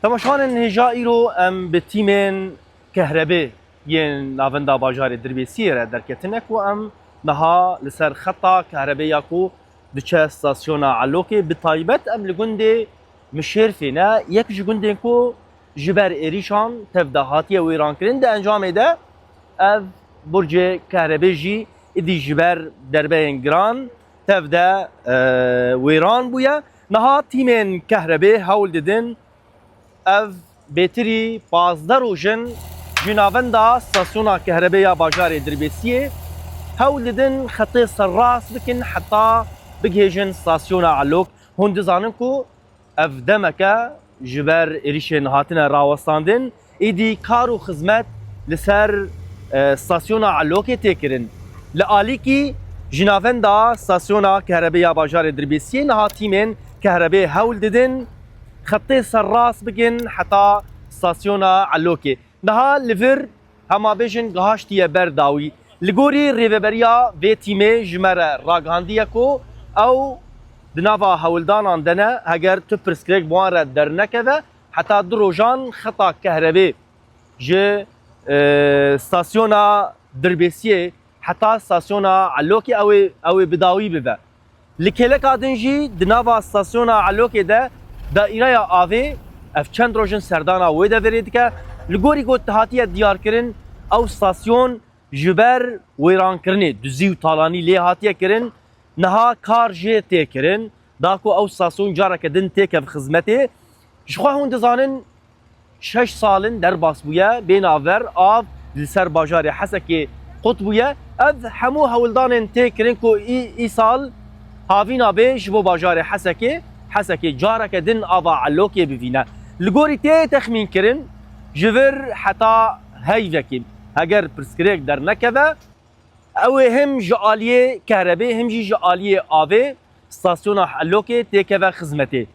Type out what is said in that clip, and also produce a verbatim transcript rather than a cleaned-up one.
Temaşevanên hêja, îro em bi tîmên kehrebê yên navenda bajarê Dirbêsiyê re derketine ku em niha li ser xeta kehrebê ya ku diçe stasyona Elokê, bi taybet em li gundê Mişêrfê ne, yek ji gundên ku ji ber êrîşan tev de hatiye wêrankirin. Di encamê de ev burcê kehrebê jî îdî ji ber derbeyên giran tev de, e, wêran bûye. Niha tîmên kehrebê hewl didin ev bêtirî pazdeh roj in ji navenda stasyona kehrebê ya bajarê Dirbêsiyê hewl didin xetê serrast bikin heta bigihêjin stasyona Elok. Hûn dizanin ku ev demeke ji ber êrîşên hatine rawestandin, êdî kar û xizmet li ser, e, stasyona Elokê tê kirin. Li alîkî ji navenda stasyona kehrebê ya bajarê Dirbêsiyê niha tîmên kehrebê hewl didin xetê serrast bikin heta stasyona Elokê. Niha li vir, hema bêjin, gihaştiye ber dawî. Li gorî rêveberiya vê tîmê ji me re ragihandiye ku ew di nava hewldanan de ne, heger tu pirsgirêk bi wan re dernekeve, heta du rojan xeta kehrebê ji, e, stasyona Dirbêsiyê heta stasyona Elokê ew ê, ew ê bi dawî bibe. Li kêleka din jî di nava stasyona Elokê de daîreya avê ev çend roj in serdana wê deverê dike. Li gorî ku hatiye diyarkirin, ew stasyon ji ber wêrankirinê, duzî û talanî lê hatiye kirin, niha kar jê tê kirin, da ku ew stasyon careke din têkev xizmetê. Ji xwe hûn dizanin, şeş sal in derbas bûye, bê navber av li ser bajarê Hesekê qut bûye. Ev hemû hewldanên tê kirin ku î-, îsal havîna bê ji bo bajarê Hesekê, Hesekê careke din ava Elokê bivîne. Li gorî tê texmîn kirin, ji vir heta heyvekê, heger pirsgirêk dernekeve, ew ê him ji aliyê kehrebê, him jî ji aliyê avê stasyona Elokê têkeve xizmetê.